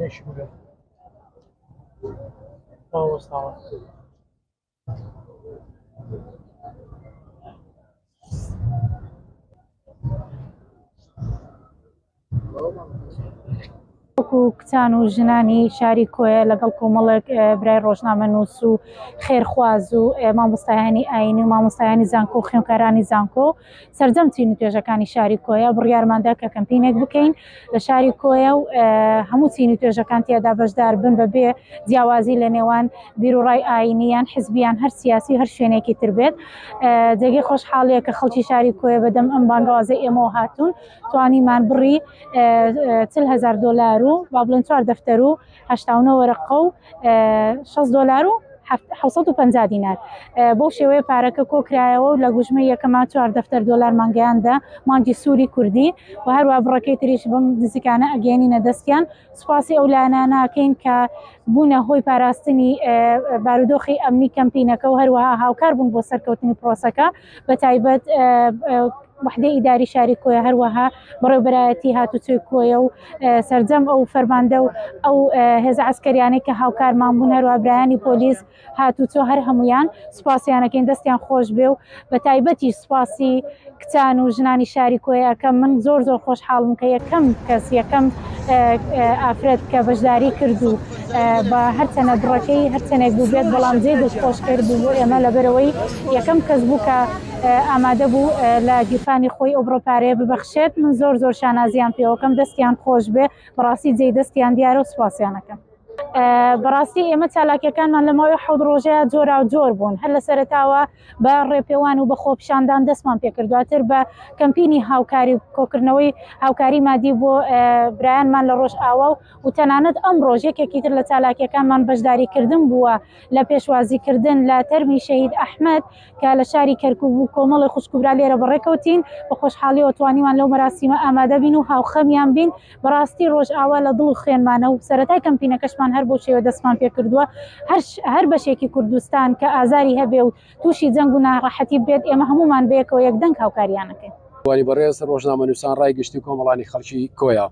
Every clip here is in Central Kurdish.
نمونەیەکی بگەن وەستاوە. وەکو کچان و ژنانی شاری کۆیە لەگەڵ کۆمەڵێک برای ڕۆژنامەنووس و خێرخواز و مامۆستایانی ئاینی و مامۆستایانی زانکۆ و خوێندکارانی زانکۆ سەرجەم چین و توێژەکانی شاری کۆیە بڕیارماندا کە کەمپینێک بکەین لە شاری کۆیە و هەموو چین و توێژەکان تیادا بەشدار بن بە بێ جیاوازی لە نێوان بیروڕای ئاینی یان حزبیان هەر سیاسی و هەر شوێنێکی تر بێت. جێگەی خۆشحاڵیە کە خەڵکی شاری کۆیە بەدەم ئەم بانگەوازەی ئێمەوە هاتوون توانیمان بڕی 40 هزار دۆلار و با بڵێن چوار دەفتەر و 89 وەرەقە و 60 دۆلار و 750 دینار بەو شێوەیە پارەکە کۆکرایەوە و لە گوژمەی یەکەما چوار دەفتەر دۆلارمان گەیاندە مانگی سووری کوردی و هەروە بڕەکەی تریش بەم نزیکانە ئەگەیەنینە دەستیان سوپاسی ئەو لایەنانە ئەکەین کە بوونە هۆی پاراستنی بارودۆخی ئەمنی کەمپینەکە و هەروەها هاوکار بوون بۆ سەرکەوتنی پرۆسەکە بە تایبەت وحدەی ئیداری شاری کۆیە هەروەها بەڕێوبەرایەتی هاتوچۆی کۆیە و سەرجەم ئەو فەرماندە و ئەو هێزە عسکەریانەی کە هاوکارمان بوون هەروە برایانی پۆلیس هاتوچۆ هەر هەمویان سوپاسیانەکەین دەستیان خۆش بێ و بە تایبەتی سوپاسی کچان و ژنانی شاری کۆیە ئەکەم من زۆر زۆر خۆشحاڵم کە یەکەم کەس یەکەم ئافرەت کە بەشداری کرد و بە هەرچەنە بڕەکەی هەرچەنێک بوو بێت بەڵام جێی دڵخۆشکەر بوو بۆ ئێمە لەبەرەوەی یەکەم کەس بوو کە ئامادە بوو لە گیرفانی خۆی ئەو بڕە پارەیە ببەخشێت من زۆر زۆر شانازیان پێوەکەم دەستیان خۆش بێ بەڕاستی جێی دەستیان دیارە و سوپاسیانەکەم. بەڕاستی ئێمە چالاکیەکانمان لە ماوەی حەوت ڕۆژەیە جۆرا و جۆر بوون هەر لە سەرەتاوە بە ڕێپێوان و بە خۆپیشاندان دەستمان پێکرد دواتر بە کەمپینی هاوکاری و کۆکردنەوەی هاوکاری مادی بۆ برایانمان لە ڕۆژئاوا و و تەنانەت ئەمڕۆش یەکێکی تر لە چالاکیەکانمان بەشداریکردن بووە لە پێشوازیکردن لە تەرمی شەهید ئەحمەد کە لە شاری کەرکوک بوو کۆمەڵی خوشک و برا لێرە بەڕێکەوتین بە خۆشحاڵیەوە توانیمان لەو مەراسیمە ئامادە بین و هاوخەمیان بین بەڕاستی ڕۆژئاوا لە دڵ و خوێنمانە و سەرەتای کەمپینەکەشمان هەر بەو شێوە دەستمان پێکردووە هەر هەر بەشێکی کوردستان کە ئازاری هەبێ و تووشی جەنگ و ناڕەحەتی بێت ئێمە هەموومان بەیەکەوە یەکدەنگ هاوکاریان ئەکەین. وانی بەڕێز ڕۆژنامەنووسان ڕای گشتی و کۆمەڵانی خەڵکی کۆیە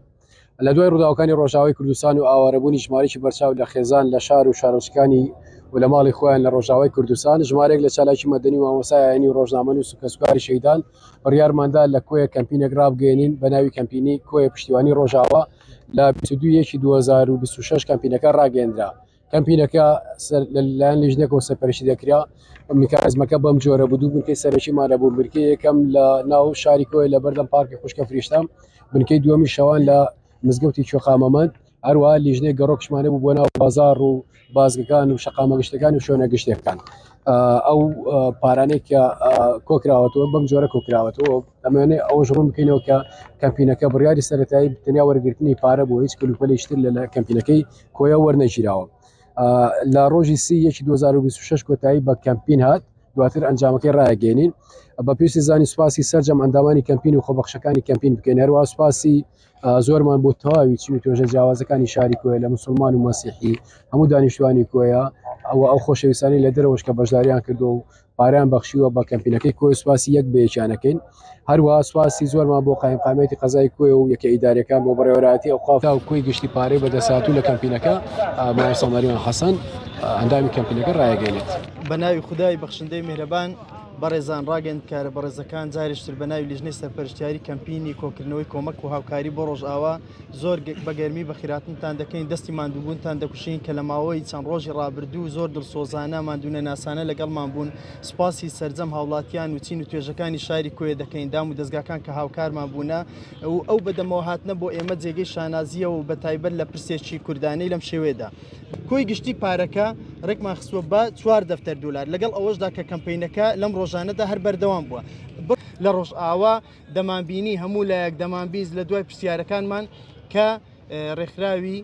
لە دوای ڕووداوەکانی ڕۆژاوای کوردستان و ئاوارەبوونی ژمارەیەکی بەرچاو لە خێزان لە شار و شارۆچکانی و لە ماڵی خۆیان لە ڕۆژاوای کوردستان ژمارەیەک لە چالاکی مەدەنی و مامۆستای ئاینی و ڕۆژنامەنووس و کەسوکاری شەهیدان بڕیارماندا لە کۆیە کەمپینێک ڕابگەیەنین بە ناوی کەمپینی کۆیە پشتیوانی ڕۆژاوا لە 22 یەکی 2026 کەمپینەکە ڕاگەیەندرا. کەمپینەکە لەلایەن لیژنێکەوە سەرپەرشتی دەکرا میکانزمەکە بەم جۆرە بوو دوو بنکەی سەرەکیمان هەبوو بنکەی یەکەم لە ناو شاری کۆیە لە بەردەم پارکی خوشکە فریشتە بنکەی دووەمی شەوان لە مزگەوتی کوێخامەمەند هەروەها لیژنەی گەڕۆکشمان هەبوو بۆ ناو بازاڕ و بازگەکان و شەقامە گشتەکان و شوێنە گشتەکان ئەو پارانەی کە کۆکراوەتەوە بەم جۆرە کۆکراوەتەوە ئەمانێ ئەوەش ڕوون بکەینەوە کە کەمپینەکە بڕیاری سەتایی تەنیا وەرگرتنی پارە بۆ هیچ کلوپەلێکی تر لە کەمپینەکەی کۆیە وەرنەگیراوە لە ڕۆژی سی یەکی 2026 کۆتایی بە کەمپین هات دواتر ئەنجامەکەی ڕایگەێنین بە پێویستی زانی سوپاسی سەرجەم ئەندامانی کەمپین و خۆبەخشەکانی کەمپین بکەین هەروە سوپاسی زۆرمان بۆ تەواوی چین و توێژە جیاوازەکانی شاری کۆیە لە مسلمان و مەسیحی هەموو دانیشتوانی کۆیە ئەوە ئەو خۆشەویستانی لە دەرەوەش کە بەشداریان کردو و پاریان بەخشیوە بە کەمپینەکەی کۆی سوپاسی یەک بە یەکیانەکەین هەروە سوپاسی زۆرمان بۆ قایمقامیەتی قەزای کۆیە و یەکە ئیدارەکان بۆ بەڕێوەرایەتی ئەوقاف و کۆی گشتی پارەی بەدەستهاتوو لە کەمپینەکە مامۆستا مەریوان حەسەن ئەندامی کەمپینەکە ڕایەگەیەنێت. بە ناوی خودای بەخشندەی میهرەبان بەڕێزان ڕاگەیەندکارە بەڕێزەکان جارێکی تر بە ناوی لیژنەی سەرپەرشتیاری کەمپینی کۆکردنەوەی کۆمەک و هاوکاری بۆ ڕۆژئاوا زۆر بە گەرمی بەخیراتنتان دەکەین دەستی ماندووبوونتان دەکوشین کە لە ماوەی چەند ڕۆژی ڕابردوو زۆر دڵسۆزانە ماندوونەناسانە لەگەڵمان بوون سوپاسی سەرجەم هاوڵاتیان و چین و توێژەکانی شاری کۆیە دەکەین دام و دەزگاکان کە هاوکارمان بوونە و ئەو بەدەمەوە هاتنە بۆ ئێمە جێگەی شانازییە و بە تایبەت لە پرسێکی کوردانەی لەم شێوەیەدا. کۆی گشتی پارەکە ڕێکمان خستووە بە چوار دەفتەر دۆلار، لەگەڵ ئەوەشدا کە کەمپەینەکە لەم ڕۆژانەدا هەر بەردەوام بووە. لە ڕۆژئاوا دەمانبینی هەموو لایەک دەمانبیست لە دوای پرسیارەکانمان کە ڕێکخراوی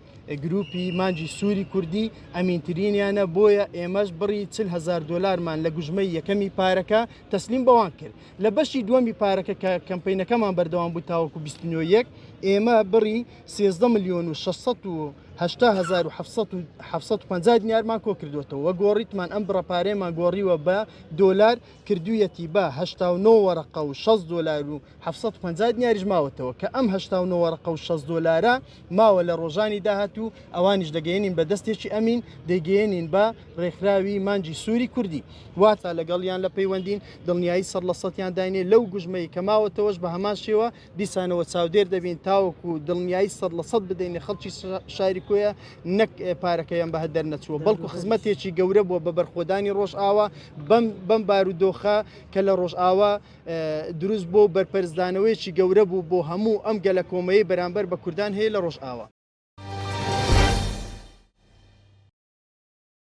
گروپی مانگی سووری کوردی ئەمینترینیانە، بۆیە ئێمەش بڕی 40 هەزار دۆلارمان لە گوژمەی یەکەمی پارەکە تەسلیم بەوان کرد. لە بەشی دووەمی پارەکە کە کەمپەینەکەمان بەردەوام بوو تاوەکو 29 یەک ئێمە بڕی 13 ملیۆن و 600 و. 80750 دینارمان کۆ کردووەتەوە وە گۆڕیتمان ئەم بڕە پارەیەمان گۆڕیوە بە دۆلار کردوویەتی بە 89 وەرەقە و 60 دۆلار و 750 دیناریش ماوەتەوە کە ئەم 89 وەرەقە و 60 دۆلارە ماوە لە ڕۆژانی داهاتوو ئەوانیش دەگەیەنین بە دەستێکی ئەمین دەیگەیەنین بە ڕێکخراوی مانگی سووری کوردی واتە لەگەڵیان لە پەیوەندین دڵنیایی سەد لە سەدیان داینێ لەو گوژمەی کە ماوەتەوەش بە هەمان شێوە دیسانەوە چاودێر دەبین تاوەکو دڵنیایی 100% بدەین خەڵکی شاری کۆیە نەک پارەکەیان بە هەدەر نەچووە بەڵکو خزمەتێکی گەورە بووە بە بەرخۆدانی ڕۆژئاوا بەم بەم بارودۆخە کە لە ڕۆژئاوا دروست بۆ بەرپەرچدانەوەیەکی گەورە بوو بۆ هەموو ئەم گەلەکۆمەیەی بەرامبەر بە کوردان هەیە لە ڕۆژئاوا.